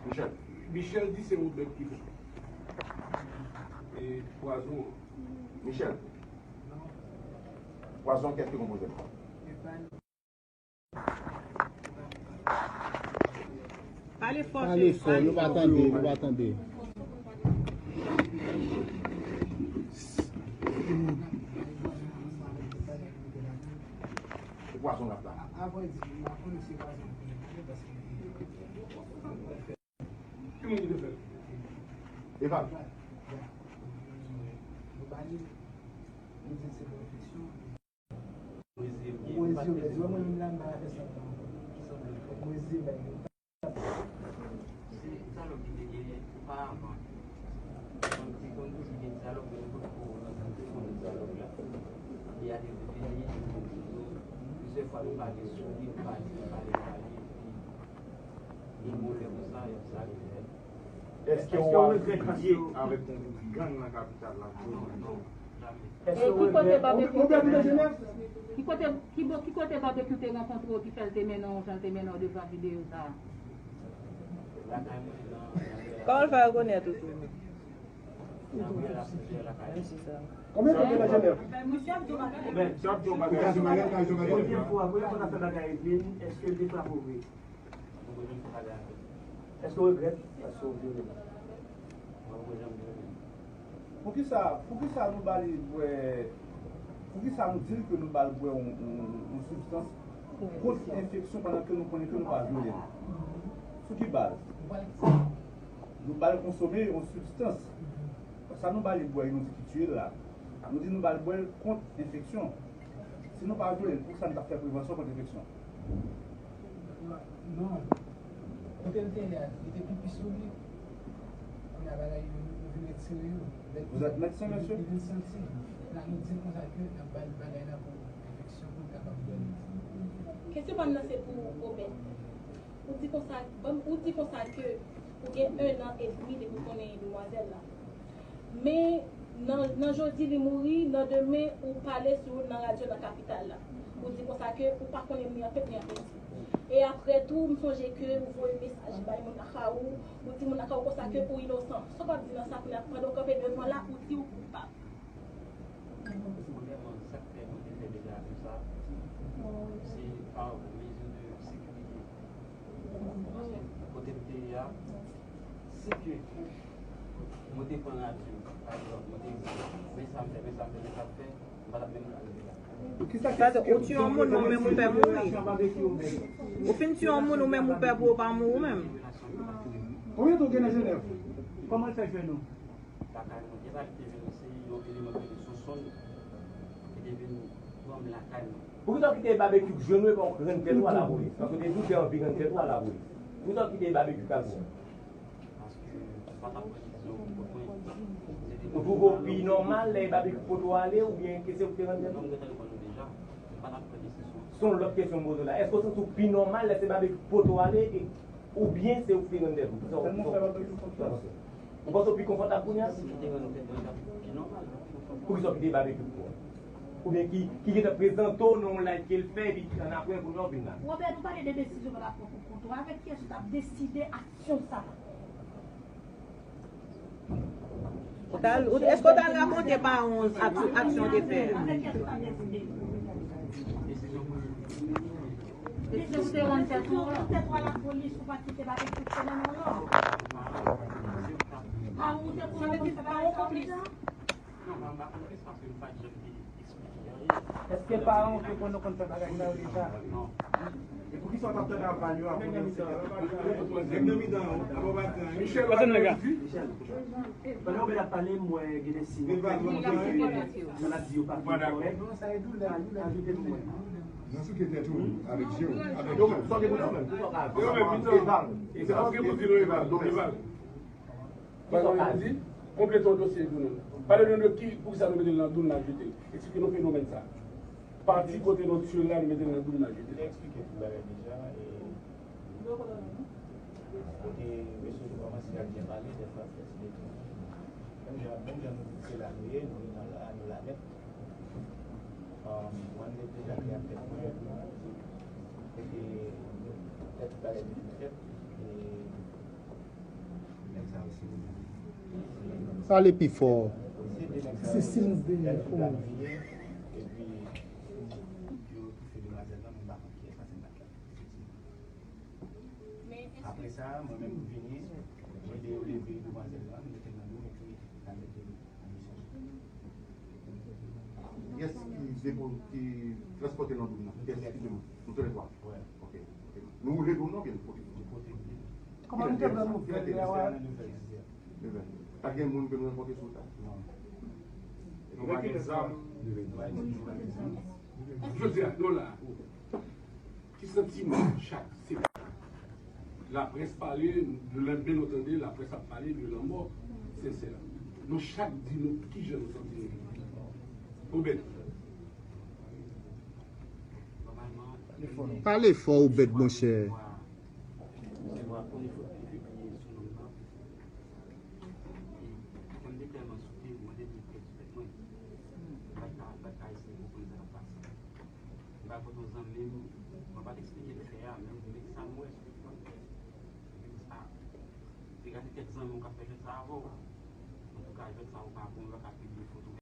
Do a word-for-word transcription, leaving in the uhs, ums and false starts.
Michel. Michel di se Robert ki fè. E pwazon an. Michel. Pwazon an, kiyès ki konpoze l? Pale fò, Pale fò, nou pa tande, nou pa tande. Se pwazon l ap la. Ki moun ki te fè l? Eval. Se salòp ki te genyen oparavan. Konn te konn toujou gen salòp, men nou potko rankontre konn salòp la. E a te vini, plizyè fwa nou pale sou li, nou pale, nou pale, nou pale, epi gen yon lè konsa, sa rive. Èske w ap lye avèk yon gang nan kapital la? Non, non, jamè. E ki kote babekyou te menm? Ki kote, ki bo-, ki kote babekyou te rankontre w ki fè l te mennen w jan l te mennen w devan videyo sa a? Kòman l fè rekonèt ou tou? Mesye sa. Konbyen tan w gen nan Jenèv? Premye fwa, premye fwa n ap fè bagay epi, èske l te frape w vre? Èske w regrèt paske w vyole l? Mwen, mwen janm vyole l. Poukisa, poukisa nou ba li bwè, poukisa nou di l ke nou ba l bwè yon, yon, yon sibstans kont enfeksyon pandan ke nou konnen ke nou pa vyole l? Sou ki baz? Nou ba l konsome yon sibstans. Sa nou ba li bwè, nou di ki tiye l la. Nou di nou ba l bwè l kont enfeksyon. Si nou pa vyole l, poukisa nou t ap fè prevansyon kont enfeksyon? Non. Kote l te ye a, li te pipi sou li. Kounye a bagay yo, yo vin retire yo. Vous êtes médecin, monsieur? Li vin santi. La nou di l konsa ke n ap ba l bagay la pou enfeksyon pou l kapab dòmi. Kesyon pa m nan se pou Obed. Ou di konsa, ban m, ou di konsa ke ou gen en an edmi depi w konnen demwazèl la. Men nan, nan jodi li mouri, nan demen ou pale sou nan radyo nan kapital la. Ou di konsa ke ou pa konnen ni an tèt ni an peti. E apre tou, m sonje ke ou voye mesaj bay moun nan Kawou, ou di moun nan Kawou konsa ke ou inosan. Sa w ap di nan sa kounye a, pandan w kanpe devan la, ou di ou koupab? Premyèman, sa k fè mwen te fè deklarasyon sa, se pa mezi de sekirite. Paske kote m te ye a, si ke mwen te pran radyo, pa egzanp, mwen te di, men sa m fè, men sa m fè, men sa m fè, m pa t ap menm ka rive la. Sa se ou tiye yon moun, men ou menm ou pè mouri. Ou fin tiye yon moun, ou menm ou pè pou ou pa mouri ou menm. Konbyen tan w gen nan Jenèv? Kòman l fè jwenn ou? Lakay mwen. Epa ki te vin, se yon eleman ki rele Sonsonn ki te vin pran m lakay mwen. Poukisa w kite Babekyou k jwenn ou epi w rann tèt ou a lapolis? Paske w te di w te anvi rann tèt ou a lapolis. Poukisa w kite Babekyou k al pran w? Paske m pa t ap pran desizyon pou kont mwen. Se te Ou twouve w pi nòmal lè Babekyou k pote w ale oubyen ke se ou k te rann tèt ou? Non, m gentan reponn ou deja. M pa t ap pran desizyon. Se yon lòt kesyon m poze w la. Èske w santi w pi nòmal lè se Babekyou k pote w ale e Oubyen se ou ki te rann tèt ou? Kisa w, kisa w, kisa w panse? Ou panse w pi konfòtab kounye a? Si m te rann tèt mwen, sa pi nòmal. Poukisa w kite Babekyou pou ou? Oubyen ki, ki gentan prezante w nan yon live ke l fè, epi annapre kounye a w vin la? Robert, nou pale de desizyon pa rapò pou kont ou. Avèk kiyès ou t ap deside aksyon sa a? Ou t al, ou, èske w t al rakonte paran w ak, aksyon w te fè? Avèk kiyès ou t ap deside? Desizyon pou li. Mesye, ou te rann tèt ou, tèt ou a lapolis, ou pa t kite Babekyou fè nan non w. Paran w te konnen konn fè bagay sa yo deja? Non, m pa konplis paske m pa t janm te eksplike anyen. Èske paran w te konnen konn fè bagay sa yo deja? Non. E poukisa w t ap tande aval yo avan w te... Nèg nan mitan an, avan w pa t gen anyen. Michel, Michel. Pandan w ap pale, m wè gen de siy. Maladi yo pa fin kòrèk. Ajoute pou mwen. Nan souke tèt ou, avèk je w, avèk je w. Yo menm, yo menm, yo menm. Eval. Se paske pou di nou Eval, donk Eval. Bagay yo di, konplete yon dosye pou nou. Pale nou de ki, poukisa nou mete l nan doum, n al jete l. Eksplike nou fenomèn sa. Pati kote nou tiye l la, nou mete l nan doum, n al jete l. Li eksplike tout bagay deja, e kote mesye yo kòmanse ap byen pale, dèfwa l fè ti detwi. Menm jan, menm jan nou di se la nou ye, nou ye nan la, nou la nèt. Um, mwen, m te deja te ak tèt mwen, epi lè tout bagay te fin fèt, e Sa ale pi fò. Se Sims de Fowon. Apre sa, mwen menm m vini, mwen de yo leve demwazèl la, m mete l nan dlo, epi n al mete l nan misyon. Kiyès ki depo-, ki transpòte nan dlo nan? Kiyès ki depo-, nou toulètwa? Wi. Ok, ok. Nou woule dlo nan oubyen nou pote? Nou pote. Kòman nou te ban nou fè lè a? Nevè. Pa t gen moun ke nou rankontre sou wout la? Non. Nou pa gen zam. Jodi a, nou la. Ki santiman chak se laprès pale, le lendemain nou tande laprès ap pale de lanmò Sensè. Nou chak di nou kijan nou santi nou. Obed. Pale fò, Obed, monchè. Mwen pa kote yon zanmi m, mwen pa t eksplike l fè a, men mwen sa m wè sou ekran. Mwen di, ah, degade kèk zanmi w k ap fè jwèt sa avè w. Antouka, jwèt sa ou pa bon, yo pa ka pibliye foto.